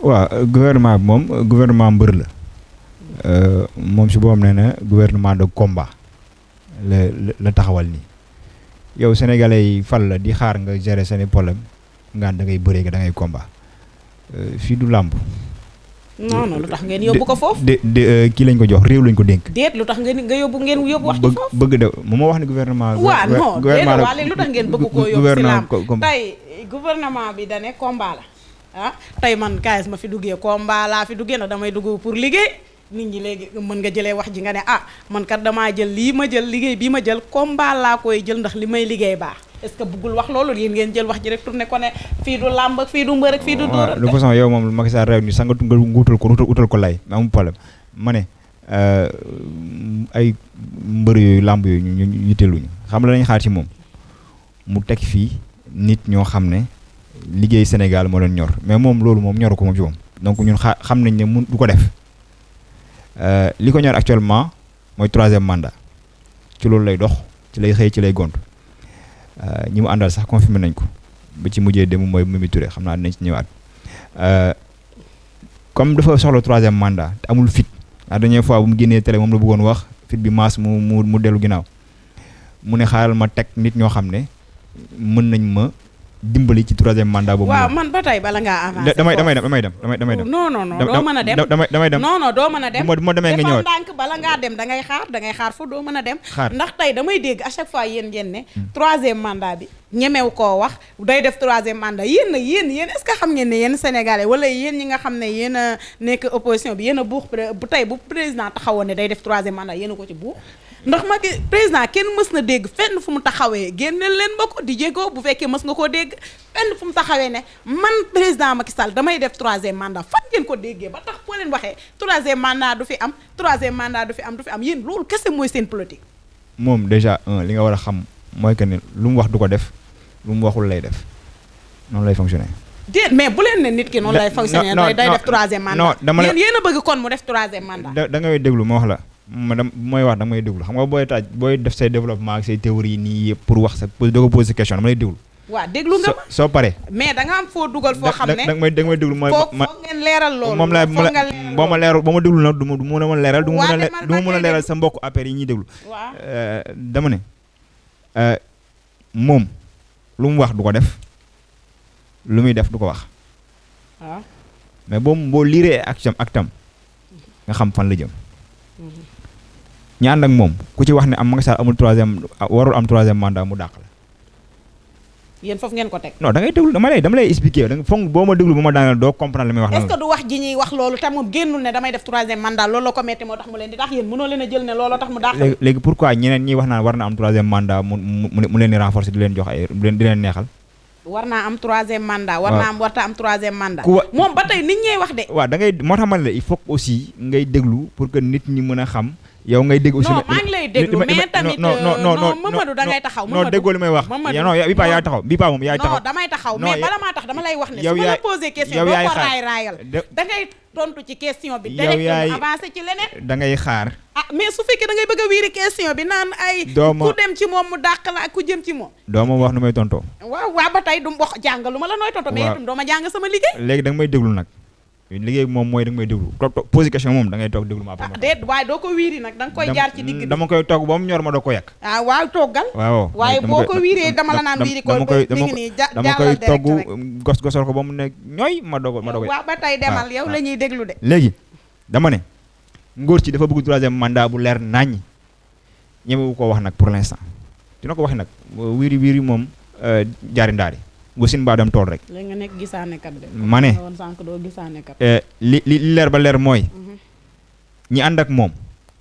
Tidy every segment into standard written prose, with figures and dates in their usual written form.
waaw gouvernement bi moom gouvernement mbër la moom si boobam nee na gouvernement de combat la taxawal nii yow sénégalais yi fal la di xaar nga gérer seeni problème nga da ngay bëree da ngay combat fii du làmb. non lu tax ngeen yóbbu ko foofu. kii lañ ko jox réew lañ ko dénk. déet lu tax ngeen yóbbu wax ci foofu. bëgg de moom moo wax ne gouvernement. waaw non déet waa léegi lu tax ngeen bëgg koo yóbbu si làmb tey gouvernement bi da ne combat la tey man KS ma fi duggee combat laa fi duggee nag damay dugg pour liggéey nit ñi léegi mën nga jëlee wax ji nga ne man kat damaa jël lii ma jël liggéey bii ma jël combat laa koy jël ndax li may liggéey baax est-ce que bëggul wax loolu yéen ngeen jël wax ji rek tourné ko ne fii du làmb ak fii du mbër ak fii du dóor. de façon yow moom Macky Sall réew ni sangatu nga utal ko lay amul problème ma ne ay mbër yooyu làmb yooyu ñu yitteeluñu xam la nañ xaar ci moom mu teg fii nit ñoo xam ne liggéey Sénégal moo leen ñor mais moom loolu moom ñoru ko moom ci moom donc ñun xam nañ ne mun du ko def li ko ñor actuellement mooy 3e mandat ci loolu lay dox ci lay xëy ci lay gont ñi mu àndal sax confirmé nañ ko ba ci mujjee dem mooy Mimi Touré xam naa dinañ ci ñëwaat comme dafa soxla 3e mandat te amul fit la dernière fois bu mu génnee télé moom la bëggoon wax fit bi maas mu dellu ginnaaw mu ne xaaral ma teg nit ñoo xam ne mën nañ ma dimbali ci 3e mandat boobu. waaw man ba tey bala ngaa avancer. damay dem. non doo mën a dem. damay dem non doo mën a dem. bu ma demee nga ñëwaat defal ndànk bala ngaa dem da ngay xaar fu doo mën a dem. ndax tey damay dégg à chaque fois yéen ngeen ne. 3e mandat bi ñemew koo wax day def 3e mandat yéen est-ce que xam ngeen ne yéen sénégalais wala yéen ñi nga xam ne yéen a nekk opposition bi yéen a buux bu tey bu président taxawoon ne day def 3e mandat yéen a ko ci buux ndax Macky président kenn mës na dégg fenn fu mu taxawee génneel leen ba ko di jéego bu fekkee mës nga koo dégg fenn fu mu taxawee ne man président Macky Sall damay def 3e mandat fan ngeen ko déggee ba tax boo leen waxee 3e mandat du fi am 3e mandat du fi am yéen loolu kese mooy seen politique. moom déjà li nga war a xam mooy que ne lu mu wax du ko def lu mu waxul lay def noonu lay fonctionner. déet mais bu leen ne nit ki noonu lay fonctionner day def 3e mandat. non yéen a bëgg kon mu def 3e mandat. da ngay déglu ma wax la. mooy wax da may déglu xam nga booy def say développement ak say théorie nii yëpp pour wax sa doo ko poser question dama lay déglu. waaw déglu nga ma soo paree. mais da nga am foo dugal foo xam ne da nga may déglu mooy. foog ngeen leeral loolu. moom laa boo ma leeral ba ma déglu nag du ma mën a leeral. du ma mën a leeral sa mbokk affaire yi ñuy déglu. dama ne moom lu mu wax du ko def lu muy def du ko wax. waaw mais boo liiree ak tam nga xam fan la jëm. ñi ànd ak moom ku ci wax ne am Macky Sall amul 3e warul am 3e mandat mu dàq la. yéen foofu ngeen ko teg. non da ngay déglu dama lay expliquer da nga foog boo ma déglu ba ma daaneel doo comprendre li may wax. est-ce que du wax ji ñuy wax loolu te moom génnul ne damay def 3e mandat loolu la ko metti moo tax mu leen di tax yéen mënoo leen a jël ne looloo tax mu dàq. léegi pourquoi ñeneen ñi wax naan war na am 3e mandat mu leen di renforcer di leen jox ay di leen neexal. war naa am 3e mandat. warta am 3e mandat. moom ba tey nit ñee wax de. waaw da ngay moo tax ma ne la il faut aussi ngay déglu pour que nit ñi mën a xam. yow ngay dégg aussi non maa ngi lay déglu mais tamit non Mamadou da ngay taxaw. non déggoo li may wax. non bi pa yaay taxaw bi pa moom yaay taxaw. non damay taxaw mais bala maa tax dama lay wax ne su ma la posé question doo ko raayal da ngay tontu ci question bi directement avancé ci leneen da ngay xaar mais su fekkee da ngay bëgg a wiiri question bi naan ay ku dem ci moom mu dàq la ak ku jëm ci moom doo ma wax nu may tontoo. waaw ba tey du wax jàng lu ma la nooy tonto mais itam doo ma jàng sama liggéey. léegi da nga may déglu nag liggéey moom mooy da nga may déglu toog posé question moom da ngay toog déglu ma après. déet waaye doo ko wiiri nag da nga koy jaar ci digg bi. dama koy togg ba mu ñor ma doo ko yàq. waaw toggal. waaw waaye boo ko wiiree dama la naan wiiri ko mi ngi nii dama koy togg gosal ko ba mu ne ñooy ma doog waaw ba tey demal yow la ñuy déglu de. léegi dama ne ngóor ci dafa bëgg 3e mandat bu leer naññ ñemewu ko wax nag pour l'instant dina ko wax nag wiiri moom jaari ndaari nga sin baa dem tool rek. léegi nga nekk gisaane kat de. ma ne woon sànq doo gisaane kat. li leer ba leer mooy. ñi ànd ak moom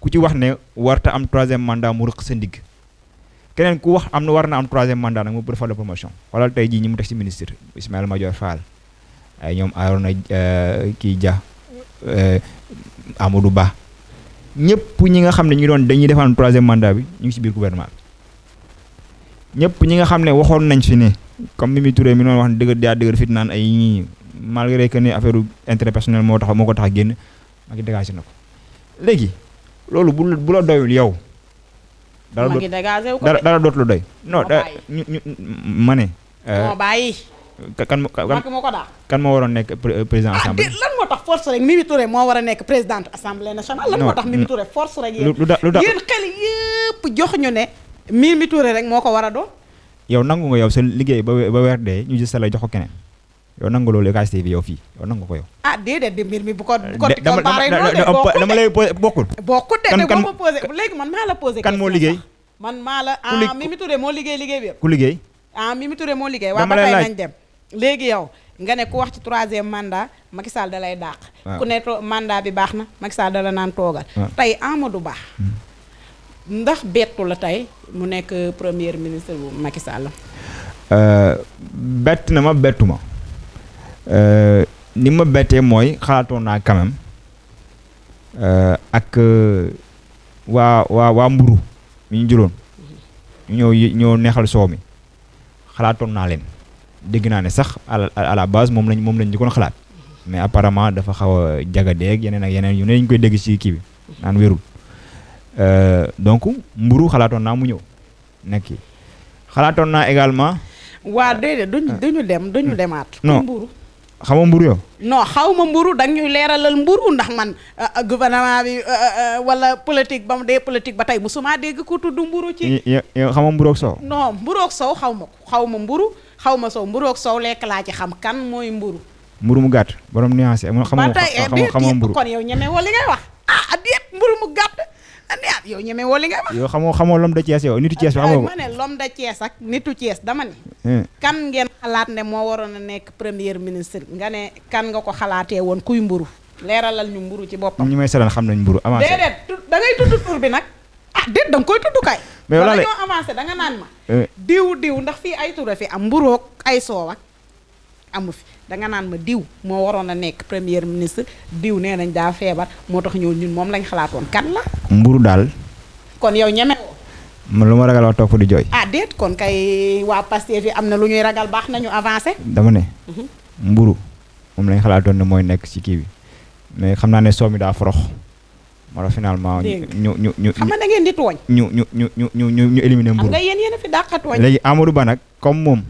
ku ci wax ne warta am 3e mandat mu rëq sa ndigg keneen ku wax am na war na am 3e mandat nag mu defal la promotion. xoolal tey jii ñi mu teg ci ministre Ismaïla Madior Fall ay ñoom Arona kii Dia Amadou Ba ñëpp ñi nga xam ne ñu doon dañuy defaan 3e mandat bi ñu ngi ci biir gouvernement bi ñëpp ñi nga xam ne waxoon nañ fi ne. comme Mimi Touré mi noonu wax ne dëgër fit naan ay ñii malgré que ne affaire intérêt personnel moo ko tax a génn ma ngi dégagé na ko léegi loolu bu la doyul yow. dara dootu la doy. non ma ne. moo bàyyi. Macky moo ko dàq. kan moo waroon nekk président assemblée. lan moo tax force rek Mimi Touré moo war a nekk présidente assemblée nationale. lan moo tax Mimi Touré force rek yéen xel yëpp jox ñu ne Mimi Touré rek moo ko war a doon. yow nangu nga yow sa liggéey ba weer dee ñu gis sa la jox ko keneen yow nangu loolu KSTV yow fii yow nangu ko yow. déedéet di mbir mi bu ko comparé noonu de dama lay bokkul. bokkul de boo ma posé léegi man maa la posé. kan moo liggéey. man maa la Mimi Touré moo liggéey bi yëpp. ku liggéey. Mimi Touré moo liggéey. waaw ba tey nañ dem. léegi yow nga ne ku wax ci 3e mandat Macky Sall da lay dàq. ku ne mandat bi baax na Macky Sall da la naan toogal. tey Amadou Ba. ndax bettu la tey mu nekk premier ministre bu Macky Sall. bett na ma bettu ma ni ma bettee mooy xalaatoon naa quand même ak waa mburu mi ñu jëloon ñoo neexal soow mi xalaatoon naa leen dégg naa ne sax à la base moom lañ di koon xalaat mais apparemment dafa xaw a jagadeeg yeneen ak yeneen yu ne ñu koy dégg ci kii bi naan wérul donc mburu xalaatoon naa mu ñëw nekk xalaatoon naa également. waa déedéet duñu demaat. non mburu xam nga mburu yow. non xaw ma mburu danga ñuy leeralal mburu ndax man gouvernement bi wala politique ba mu dee politique ba tey musuma dégg ku tudd mburu ci. yow xam nga mburu ak soow. non mburu ak soow xaw ma ko xaw ma mburu xaw ma soow mburu ak soow lekk laa ci xam kan mooy mburu. mburu mu gàtt borom nuancé xam nga mburu kon yow ñeme woo li ngay wax déet mburu mu gàtt. yow ñeme woo li ngay wax. yow xamoo l'homme de Thiès yow nitu Thiès bi xamoo ko. ma ne l'homme de Thiès ak nitu Thiès dama ni. kan ngeen xalaat ne moo waroon a nekk premier ministre nga ne kan nga ko xalaatee woon kuy mburu leeralal ñu mburu ci boppam. ñi may seetaan xam nañ mburu avancé. déedéet da ngay tudd tur bi nag déet da nga koy tudd kay. mais yow ñoo avancé da nga naan ma. diw ndax fii ay tur fi am mburoog ay soow ak amu fi. danga naan ma diw moo waroon a nekk premier ministre diw nee nañ daa feebar moo tax ñun moom lañ xalaatoon kan la. mburu daal. kon yow ñeme woo. man lu ma ragal wax toog fa di jooy. déet kon kay waa Pastef yi am na lu ñuy ragal baax nañu avancé. dama ne. mburu moom lañ xalaatoon ne mooy nekk ci kii bi mais xam naa ne soo mi daa forox. moo tax finalement ñu xam nga da ngeen di tooñ. ñu éliminer mburu. xam nga yéen a fi dàqa tooñ. léegi Amadou Ba nag comme moom.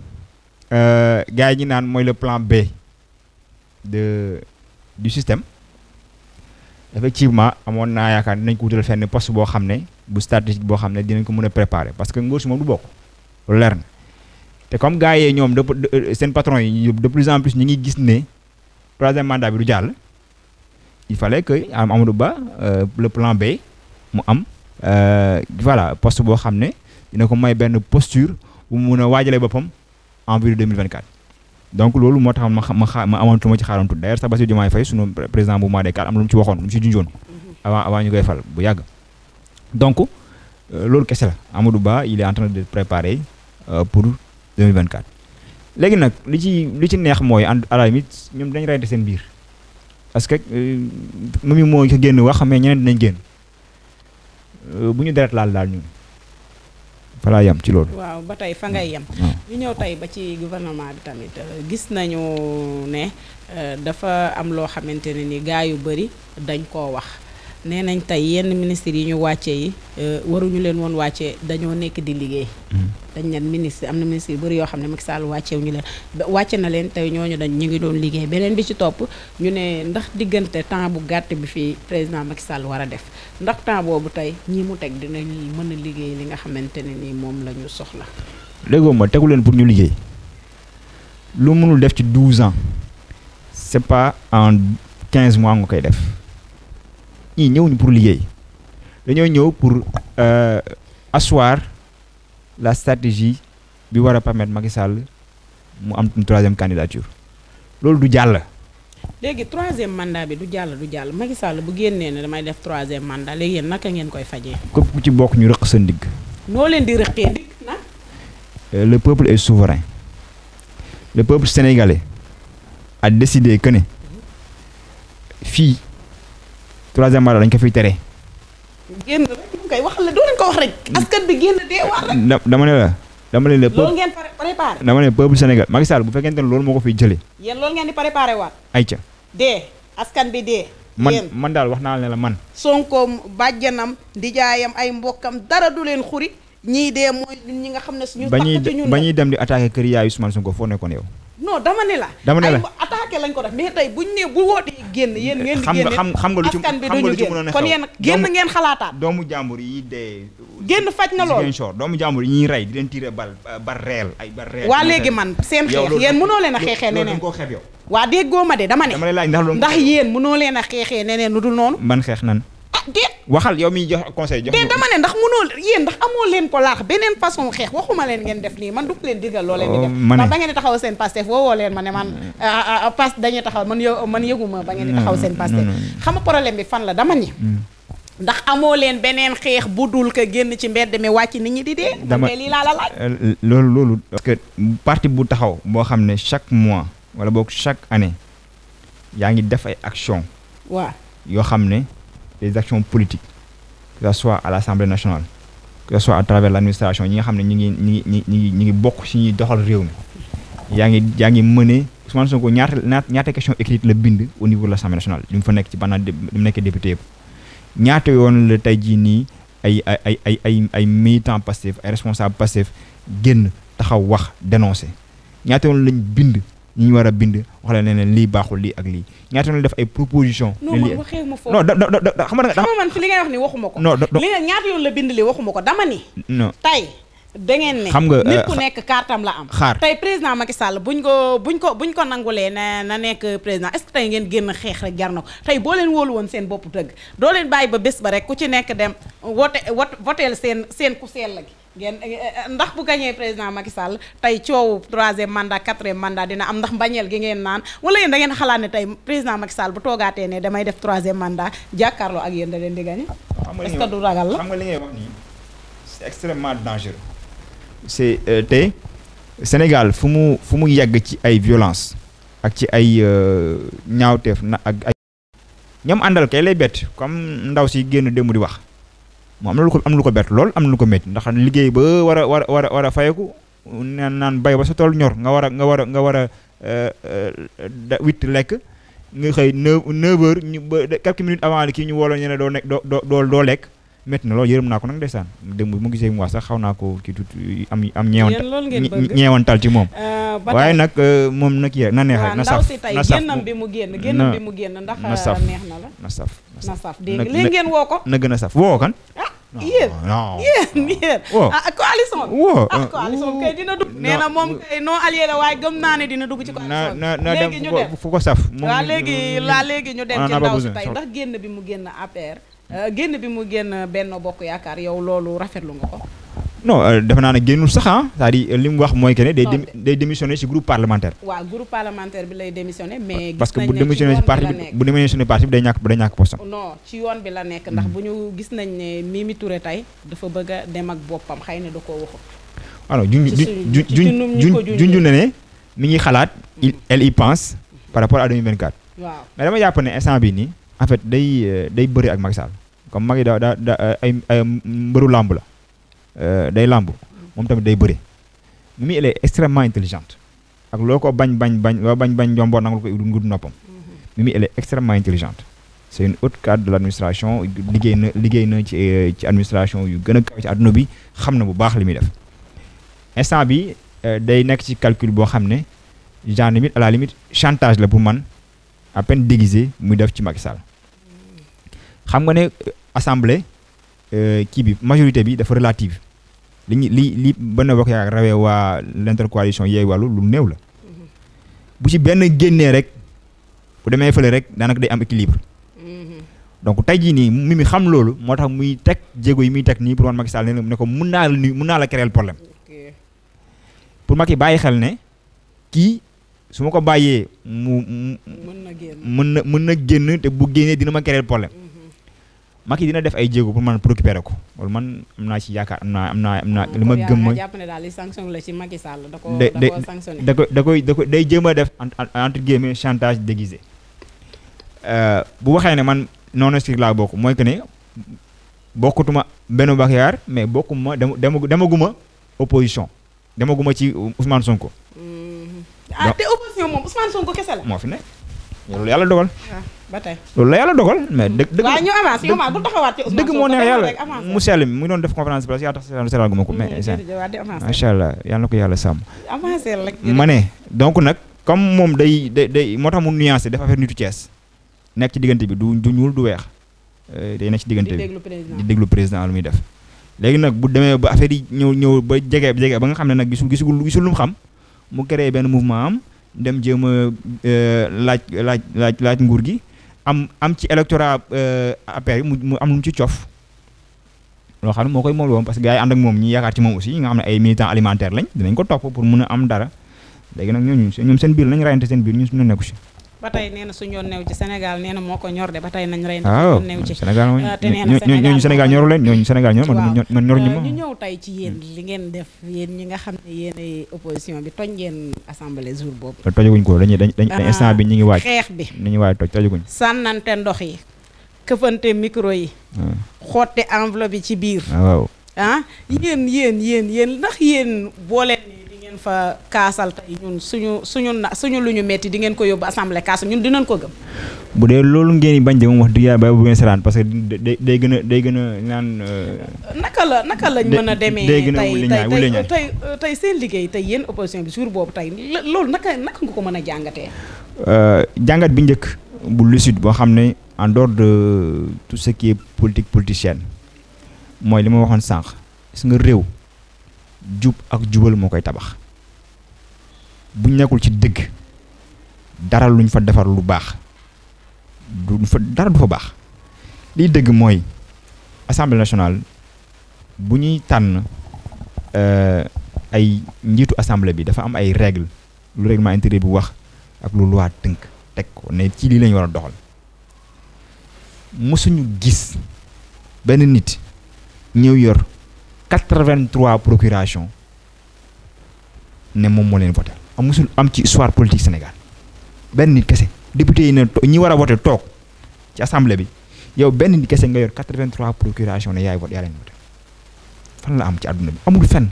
gars yi ñi naan mooy le plan B du système effectivement amoon naa yaakaar dinañ ko wutal fenn poste boo xam ne bu stratégique boo xam ne dinañ ko mën a préparer parce que ngóor si moom du bokk lu leer na te comme gars yee ñoom seen patron yi de plus en plus ñu ngi gis ne 3e mandat bi du jàll il fallait que Amadou Ba le plan B mu am voilà poste boo xam ne dina ko may benn posture bu mu mun a waajalee boppam en vue de 2024 donc loolu moo tax ma amantuma ci xaarantu d'ailleurs sax Bassirou Diomaye Faye sunu président bu MADECAR am lu mu ci waxoon lu mu ci junjoon avant ñu koy fal bu yàgg donc loolu kese la Amadou Ba il est en train de préparer pour 2024 léegi nag li ci neex mooy à la limite ñoom dañ reyante seen biir parce que moom moo ko génn wax mais ñeneen dinañ génn bu ñu deret laal daal ñun falaa yem ci loolu. waaw ba tey fa ngay yem. ñu ñëw tey ba ci gouvernement bi tamit gis nañu ne dafa am loo xamante ne ni gaa yu bëri dañ koo wax nee nañ tey yenn ministres yi ñu wàcce yi waruñu leen woon wàcce dañoo nekk di liggéey. dañ leen ministre am na ministre yu bëri yoo xam ne Macky Sall wàccewu ñu leen wàcce na leen tey ñooñu ñu ngi doon liggéey beneen bi ci topp ñu ne ndax diggante temps bu gàtt bi fii président Macky Sall war a def ndax temps boobu tey ñi mu teg dinañ mën a liggéey li nga xamante ne nii moom la ñu soxla. léegoo ma tegu leen pour ñu liggéey lu mënul def ci 12 ans c'est pas en 15 mois nga koy def ñii ñëwuñu pour liggéey dañoo ñëw pour asseoir la stratégie bi war a permettre Macky Sall mu am une 3e candidature loolu du jàll. léegi 3e mandat bi du jàll Macky Sall bu génnee ne damay def 3e mandat léegi yéen naka ngeen koy fajee. képp ku ci bokk ñu rëq sa ndigg. noo leen di rëqee ndigg nag. Le peuple est souverain. Le peuple sénégalais a décidé que ne fii 3e mandat dañ ko fiy tere. génn rek ñu koy wax la doo leen ko wax rek. askan bi génn dee war rek. dama ne la loolu ngeen préparé. dama ne peuple Sénégal Macky Sall bu fekkente ne loolu moo ko fiy jëlee. yéen loolu ngeen di préparé waat. ayca dee askan bi dee. man daal wax naa ne la man. Sonko bàjjanam ndijaayam ay mbokkam dara du leen xuri ñii dee mooy ñi nga xam ne suñu. ba ñuy dem di attaqué kër yaay Ousmane Sonko foo nekkoon yow. non non dama ne la. ay attaqué lañ ko def mais tey buñ ne bu wootee génn yéen ngeen di génne xam nga lu ci askan bi duñu génn kon yéen génn ngeen xalaataat. doomu jàmbur yi dee. génn faj na loolu doomu jàmbur yi ñuy rey di leen tirer bal réel ay bal réel. waa léegi man seen xeex yéen mënoo leen a xeexee neneen waa déggoo ma de dama ne ndax yéen mënoo leen a xeexee neneen nu dul noonu. man xeex nan déet waxal yow miy jox conseil jox déet dama ne ndax mënoo yéen ndax amoo leen ko laax beneen façon xeex waxuma leen ngeen def nii man du leen digal loo leen di def ndax ba ngeen di taxaw seen Pastef woowoo leen ma ne man dañuy taxaw man yëguma ba ngeen di taxaw seen Pastef xam nga problème bi fan la dama ni ndax amoo leen beneen xeex bu dul ko génn ci mbedd mi wàcc nit ñi di dee dama lii laa la laaj loolu parce que parti bu taxaw boo xam ne chaque mois wala boog chaque année yaa ngi def ay action waaw yoo xam ne des actions politiques que ce soit à l'Assemblée nationale que ce soit à travers l'administration ñi nga xam ne ñi ngi bokk ci ñuy doxal réew mi yaa ngi mëne Ousmane Sonko ñaata question écrite la bind au niveau de l'Assemblée nationale li mu fa nekk ci pendant li mu nekkee député yëpp ñaata yoon la tey jii nii ay militants Pastef ay responsables Pastef génn taxaw wax dénoncer ñaata yoon lañ bind ñi ñu war a bind wax la ne lii baaxul lii ak lii ñaata yoon la def ay proposition non man waxee ma foofu non xam nga man fi li ngay wax ni waxuma ko non li nga ñaata yoon la bind li waxuma ko dama ni non tey da ngeen ne xam nga nit ku nekk kartam la am xaar tey président Macky Sall buñ ko nangulee na nekk président est-ce que tey ngeen génn xeex rek jar na ko tey boo leen wóolu woon seen bopp tëgg doo leen bàyyi ba bés ba rek ku ci nekk dem voteel seen ku sell gi ngeen ndax bu gañee président Macky Sall tey coowu 3e mandat 4e mandat dina am ndax mbañeel gi ngeen naan wala yéen da ngeen xalaat ne tey président Macky Sall bu toogaatee ne damay def 3e mandat jàkkaarloo ak yéen da leen di gañe est-ce que du ragal la xam nga li ngay wax nii c'est extrêmement dangereux c'est tey Sénégal fu mu yegg ci ay violence ak ci ay ñaawteef na ak ay ñoom àndal kay lay bett comme ndaw si génn démb di wax mu am lu ko bett lool am na lu ko métti ndax liggéey ba war a fayeku naan bay ba sa tool ñor nga war a 8 lekk nga xëy 9 heures ñu ba quelques minutes avant kii ñu woloon ñu ne doo nekk doo lekk métti na loolu yërëm naa ko nag ndeysaan démb mu gisee mu wax sax xaw naa ko kii tuuti am ñeewantal ci moom waaye nag moom nag yee na neex rek na saf na saf génnam bi mu génn ndax neex na la na saf dégg léegi ngeen woo ko na gën a saf woo kan yéen coalition bi coalition bi kay dina dugg nee na moom kay non allié la waaye gëm naa ne dina dugg ci coalition bi léegi ñu dem fu ko saf waaw léegi ñu dem ci ndaw si tey ndax génn bi mu génn APR génn bi mu génn Benno Bokk Yaakaar yow loolu rafetlu nga ko non defe naa ne génnul sax c'est-à-dire li mu wax mooy que ne day démissionner ci groupe parlementaire waaw groupe parlementaire bi lay démissionner mais parce que bu démissionner ci parti bi day ñàkk poste non ci yoon bi la nekk ndax bu ñu gis nañ ne Mimi Touré tey dafa bëgg a dem ak boppam xëy na da koo waxut alors junju na ne mi ngi xalaat elle y pense par rapport à 2024 waaw mais dama jàpp ne instant bi nii en fait day bëri ak Macky Sall comme Macky da ay mbëru làmb la day làmb moom tamit day bëri Mimi elle est extrêmement intelligente ak loo ko bañ njomboor nangul ko ngud noppam Mimi elle est extrêmement intelligente c'est une haute cadre de l'administration liggéey na ci administration yu gën a kaw ci àdduna bi xam na bu baax li muy def instant bi day nekk ci calcul boo xam ne genre limite à la limite chantage la pour man à peine déguisé muy def ci Macky Sall xam nga ne assemblée kii bi majorité bi dafa relative li Benno Bokk Yaakaar rawee waa l'intercoalition Yewwi Wallu lu néew la bu ci benn génnee rek bu demee fële rek daanaka day am équilibre donc tey jii nii Mimi xam loolu moo tax muy teg jéego yi muy teg nii pour man Macky Sall ne ko mun naa la créer problème pour Macky bàyyi xel ne kii su ma ko bàyyee mën na génn te bu génnee dina ma créer problème Macky dina def ay jéego pour man préoccuper ko loolu man am naa ci yaakaar am naa li ma gëm mooy jàpp ne daal li sanction la ci Macky Sall da ko sanctionné day jéem a def entre guillemets chantage déguisé bu waxee ne man non inscrit laa bokk mooy que ne bokkutuma Benno Bokk Yaakaar mais bokkuma demaguma opposition demaguma ci Ousmane Sonko te opposition moom Ousmane Sonko kese la moo fi nekk loolu yàlla dogal ba tey loolu la yàlla dogal mais dëgg waaw ñu avancé yow bu taxawaat ci Ousmane dëgg moo neex yàlla mu sell mi mu doon def conférence de presse yaa tax seetal gu ma ko mais macha allah yàlla na ko yàlla sàmm avancé rek ma ne donc nag comme moom day moo tax mu nuancé def affaire nitu Thiès nekk ci diggante bi du ñuul du weex day nekk ci diggante bi di déglu président lu muy def léegi nag bu demee ba affaire yi ñëw ba jege ba nga xam ne nag gisul lu mu xam mu créé benn mouvement am dem jéem a laaj nguur gi am ci électorat APR yi mu am lu mu ci cof loo xam ne moo koy moom woon parce que gars yi ànd ak moom ñi yaakaar ci moom aussi nga xam ne ay militants alimentaires lañ dinañ ko topp pour mun a am dara léegi nag ñoom seen biir lañ rayante seen biir ñun suñu nekku si. ba tey nee na suñu yoon new ci Sénégal nee na moo ko ñor de ba tey nañ rayante suñu yoon new ci Sénégal ñooñu Sénégal ñoru leen ñooñu Sénégal ñor man ñoruñu ma. ñu ñëw tey ci yéen li ngeen def yéen ñi nga xam ne yéen ay opposition bi toj ngeen assemblée jour boobu. tojaguñ ko dañ instant bi ñu ngi waaj xeex bi ñu ngi waaj toj tojaguñ. sànnante ndox yi këfante micro yi xotte enveloppe yi ci biir waaw yéen ndax yéen boo leen fa kaasal tey ñun suñu lu ñu metti di ngeen ko yóbbu assemblée kaasal ñun dinañ ko gëm. bu dee loolu ngeen bañ de moom wax dëgg yàlla ba bu ngeen saraan parce que day gën a naan. naka lañ mën a demee tey seen liggéey tey yéen opposition bi jour boobu tey loolu naka nga ko mën a jàngatee. jàngat bi njëkk bu lucide boo xam ne en dehors de tout ce qui est politique politicienne mooy li ma waxoon sànq gis nga réew jub ak jubal moo koy tabax. buñ nekkul ci dëgg dara luñ fa defar lu baax dara du fa baax liy dëgg mooy assemblée nationale bu ñuy tànn ay njiitu assemblée bi dafa am ay règles lu règlement intérieur bu wax ak lu loi tënk teg ko ne ci lii lañu war a doxal mosuñu gis benn nit ñëw yor 83 procuration ne moom moo leen voté musul am ci histoire politique Sénégal benn nit kese député yi ne ñi war a voté toog ci assemblée bi yow benn nit kese nga yor 83 procuration ne yaay voté yaa leen voté fan la am ci àdduna bi amul fenn